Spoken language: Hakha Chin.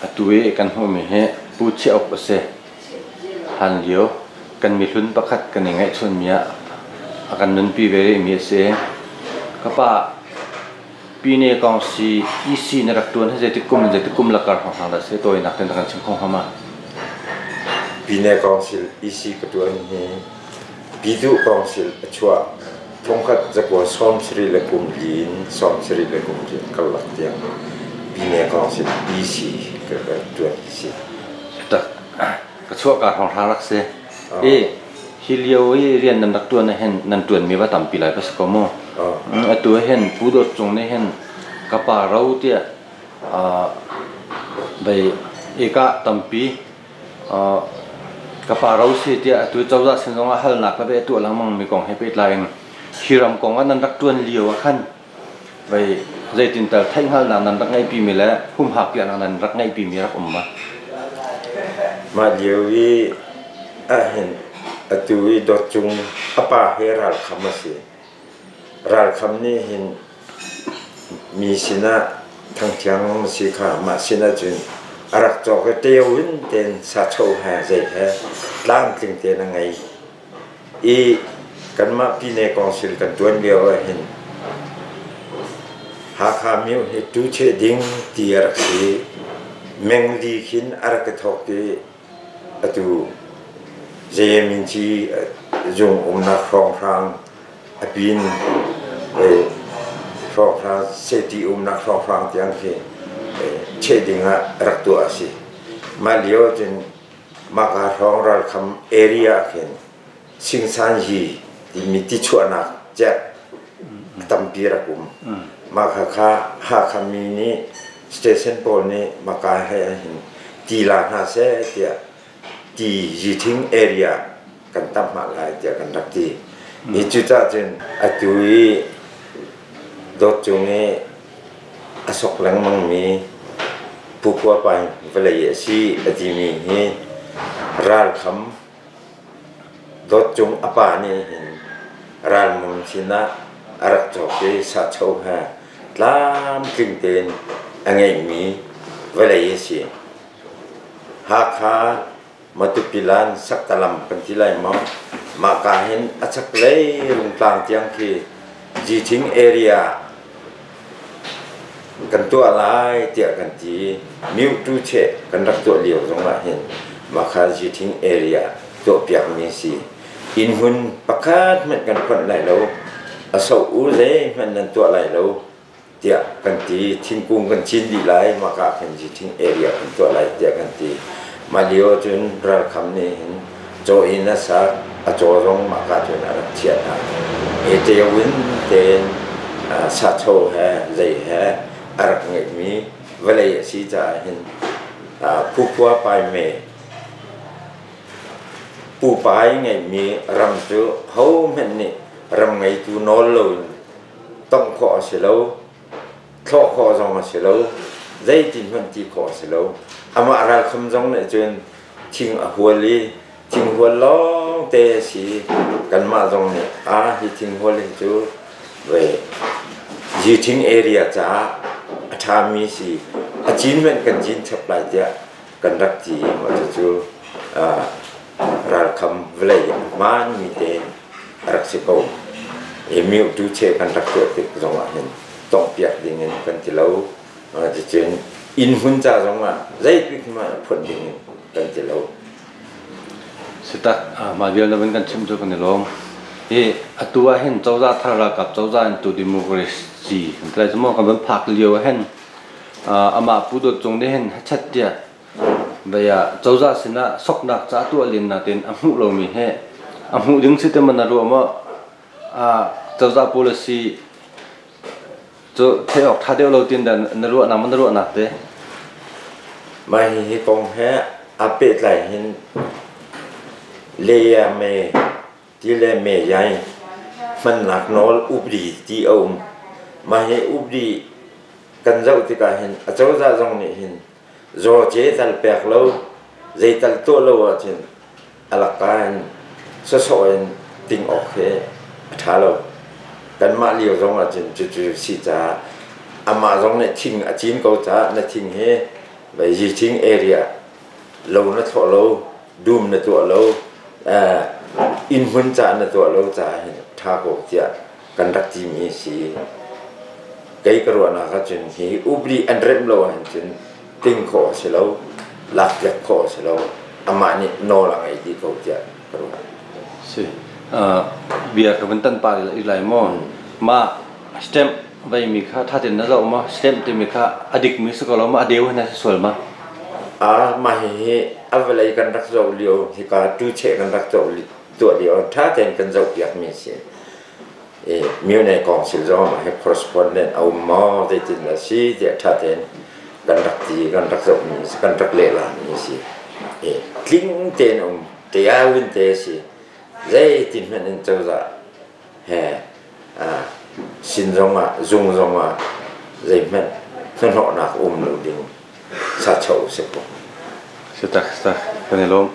Atu i kan hmuhmi hi Pu Chiah Uk a si. Hlanlio kan mihlun pakhat kan i ngaihchunmi ah a kan nunpi ve rihmi a si. Ka pa Pine Kawngsi EC na rak ṭuan hi zeitik kum in zeitik kum lakar hrawnghrang dah si tawinak ten kan chim kho hnga ma? Pine Council EC ka ṭuan hi Piduh Council a chuah thongkhat zakua 74 li in 74 riat karlak tiang Pine Council EC ka ṭuan hi si. Tak ka chuah ka hrawnghrang rak si. I hi lio i rian nan rak ṭuan ah hin nan ṭuanmi va tampi lai va si ko mu. Atu ah hin Pu Dawt Cung nih hin ka pa ro tiah bei eka tampi ka pa ro si tiah atu cozah sin zongah halnak le bei a tuah lengmang mi kong he pehtlai in hi ram kong ah nan rak ṭuan lio ah khan vei zeitin tal theihhngalhnak nan rak ngeihpi mi le humhak piahnak nan rak ngeihpi mi rak um ma? Mah lio i ahhin atu i Dawt Cung a pa hi ralkham a si. Ralkham nih hin mi sinah thangthiang si kha mah sinah cun a rak cawk i teo in ten sacho he zei he tlamtling tein a ngei. I kanmah Pyine Council kan ṭuan lio ahhin Hakha myo hi tucheh ding ti a rak si. Mengli khin a rak i thawk i atu Zeyeminci zung umnak hrawnghrang a pin hrawnghrang safety umnak hrawnghrang tiang khi cheh ding ah rak tuah a si. Mah lio ahcun Mahka hrawng ralkham area ah khin Singsanyi timi tichuahnak cek a tampi rak um. Mahka kha Hakha mi nih station pawl nih mahka he hin ti la hna seh tiah ti Yithing area kan tamh hna lai tiah kan rak ti. Hi cucaah cun atu i Dawt Cung i A sok lengmangmi Pu Khua vawlei a si a timi hi ralkham Dawt Cung a pa nih hin ralmum sinah a rak cawk i sacho he tlamtling tein a ngeihmi vawlei a si. Hakha Matupilan Saktalam kan ti lai maw? Mahka hin a chaklei Rungtlang tiang khi Zithing area kan tuah lai tiah kan ti. Myotu cheh kan rak tuah lio zong ah hin mahka Zithing area tuahpiakmi si. Inn hmun pakhat hmanh kan phonh lai lo. A so u zeihmanh nan tuah lai lo. Tiah kan ti. Thingkung kan cin dih lai, maka khin thing area kan tuah lai tiah kan ti. Mah lio cun ralkham nih hin caw inn a sak, a caw zong maka cun a rak chiah hna. E tewin tein sacho he zei he a rak ngeihmi vawlei a si caah hin phuphua paime pupa i ngeihmi ram cu hohmanh nih ram ngeitu nawl loin tongh khawh a si lo, thlawh khawh zong a si lo, zeitin hmanh ti khawh a si lo. Amah ralkham zong nih cun thing a hual i thinghual lawng te a si. Kanmah zong nih a hi thinghual hi cu ve Zithing area caah a ṭhami si. A cin hmanh kan cin chap lai tiah kan rak ti i mah cucu ralkham vawlei a hmaanmi te a rak si ko. I miotu che kan rak tuah tik zongah hin tonghpiak ding in kan ti lo. Cucun inn hmun ca zongah zeitik hmanh phunh ding in kan ti lo. Sitak mah vial na vun kan chim cu kan i lawm. Hi atu ah hin cozah thar ralkap cozah in tu democracy kan ti lai cu maw kan vun phak lio ah hin amah Pu Dawt Cung nih hin hachat tiah vei ah cozah sinah soknak ca tuah len natin a hmuh lomi he a hmuh ding si te man na ruah maw? Cozah policy cu theih awk ṭha deuh lo tin dah na ruahnak maw na ruahnak te? Mah hihi kong he aa pehtlai hin le me ti le me yai hmannak nawl upadi ti a um. Mah hi upadi kan zoh tikah hin acozah zong nih hin zaw ce tal pek lo zeital tuah lo ahcun a lakka in sawsawh in ting awk hi a ṭha lo. Kanmah lio zong ahcun cucu si caah amah zong nih thing a cin ko caah na thing hi Beijing area lo na thlawh lo, dum na tuah lo, inn hmun ca na tuah lo caah hin ṭha ko tiah kan rak timi si. Kei ka ruahnak ahcun hi upli an remh lo ahcun ting khawh a si lo, lakpiak khawh a si lo. Amah nih nawl a ngei dih ko tiah ka ruah. Si. Bia ka van tan pa lai maw? Mah stamp veimi kha ṭha tein na zoh maw? Stamp timi kha a dikmi si ko lo maw? A deu hin a si sual ma? A mah hihi a vawlei kan rak zoh lio hika tucheh kan rak tuah lio ṭha tein kan zohpiakmi a si. Myone Council zong mah hi correspondent a um maw zeitin a si tiah ṭha tein kan rak ti kan rak zohmi si kan rak lehlami a si. Tling tein um tiawin te a si. Zeitin hmanh in cozah he sin zongah zung zongah zeihmanh hnahnawhnak um lo ding sacho si ko. Si tak tak kan i lawm.